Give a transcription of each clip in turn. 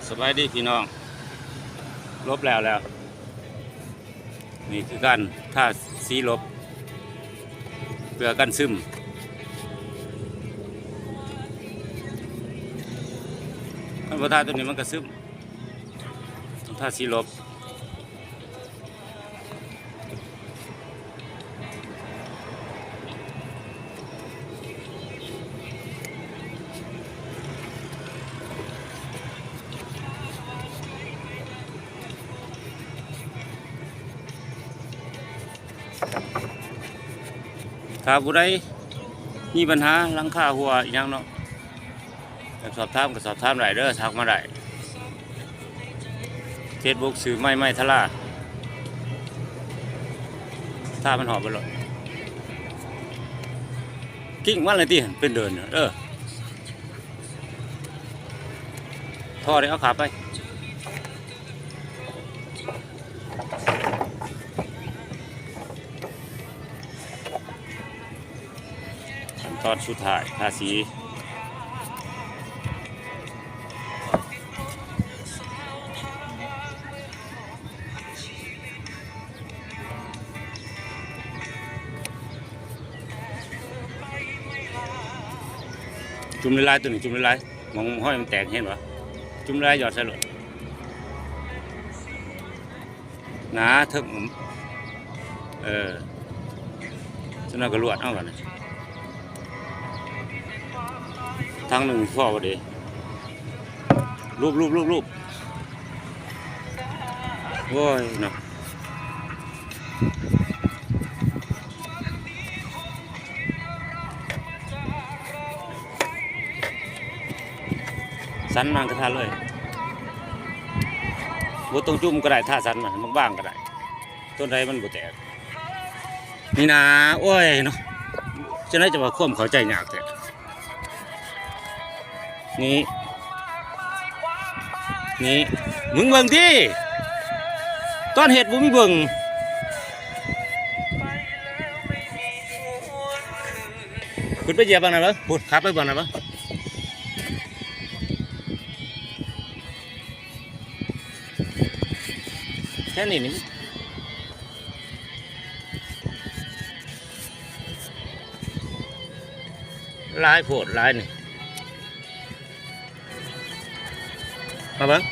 ສະບາຍດີພີ່ນ້ອງ ລົບແລ້ວແລ້ວ ນີ້ຄືການທາສີລົບ ເພື່ອກັນຊຶມ ຄັນບໍ່ທາຕົວນີ້ມັນກະຊຶມ ຕ້ອງທາສີລົບ. ຖ້າຜູ້ໃດມີບັນຫາຫຼັງຄາຮົ່ວອີ່ຫຍັງເນາະ ຢາກສອບຖາມກໍສອບຖາມໄດ້ເດີ ທັກມາໄດ້ ເຟສບຸກຊື່ໄມ ໄມທະລາ ຖ້າມັນຮອດໄປໂລດ ກິ້ງມາເລີຍຕິ ເປັນເດີ່ນ ເອີ ທໍ່ໄດ້ ເອົາຂາໄປ. ຂັ້ນຕອນສຸດທ້າຍ ທາສີ ຈຸ່ມຫຼາຍໆ ໂຕນີ້ຈຸ່ມຫຼາຍໆ ໝ່ອງຮອຍມັນແຕກ ເຫັນບໍ່? ຈຸ່ມຫຼາຍໆ ຢອດໃສ່ໂລດ. ໜາເຖິງ ເອີ ຊັ້ນນະກະລວດເອົາບາດນີ້ ທາງໜຶ່ງພໍບໍ່ເດ ລູບໆໆໆ ໂອ້ຍເນາະ ສັນມັນກະທາເລີຍ ບໍ່ຕ້ອງຈຸ່ມກໍໄດ້ ທາສັນມັນບາງໆກໍໄດ້ ຕົວໃດມັນບໍ່ແຕກ ນີ້ນາ ໂອ້ຍເນາະ ຈັ່ງໃດຈະວ່າຄວາມເຂົ້າໃຈຍາກແທ້ ນີ້ ນີ້ ມຶງເບິ່ງຕິ ຕອນເຮັດບໍ່ມີເບິ່ງ ຂຶ້ນໄປຢຽບເບິ່ງນັ້ນເບິ່ງ ພຸ້ນ ຂັບໄປເບິ່ງນັ້ນເບິ່ງ ແຖວນີ້ນີ້ ຫຼາຍໂພດຫຼາຍນີ້ ມາເບິ່ງ.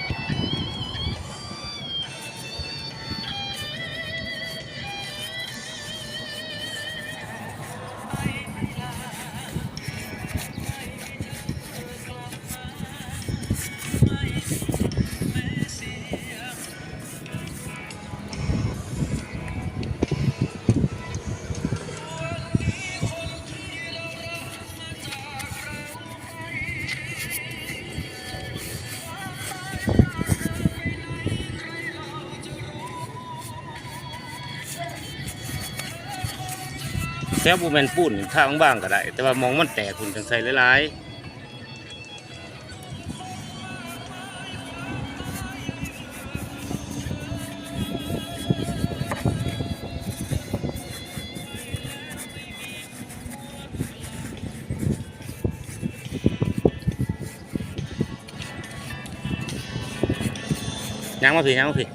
ແຖວບໍ່ແມ່ນປູນ ທາງບາງກໍໄດ້ ແຕ່ວ່າໝ່ອງມັນແຕກພຸ້ນ ຈັ່ງໃສ່ຫຼາຍໆ. ຍ່າງມາພີ້ ຍ່າງມາພີ້.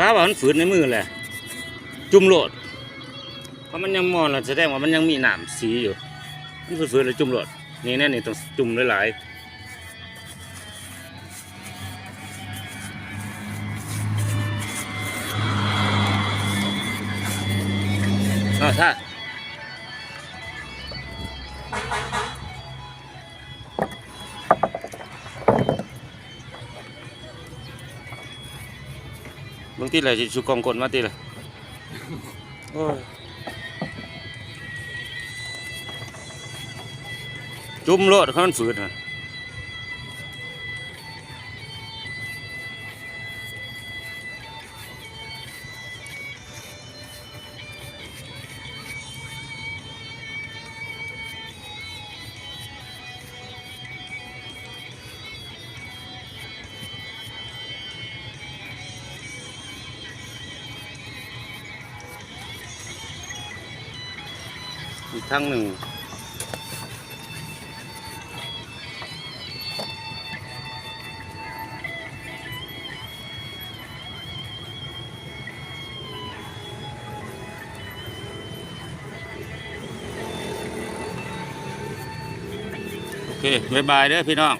ຖ້າວ່າມັນຝືດໃນມືແຫຼະ ຈຸ່ມໂລດ ເພາະມັນຍັງມອນ ສະແດງວ່າມັນຍັງມີນ້ຳສີຢູ່ ມັນຝືດໆ ແລ້ວຈຸ່ມໂລດ ນີ້ແນວນີ້ຕ້ອງຈຸ່ມຫຼາຍໆ. ອ້າວ ຖ້າ ເບິ່ງຕິລະ ຊິຊຸກກ້ອງກົ້ນມາຕິລະ ໂອ້ຍ. ຈຸ່ມໂລດ ຄັນມັນຝືດນະ. ອີກທາງໜຶ່ງ ໂອເຄ ບາຍບາຍເດີພີ່ນ້ອງ.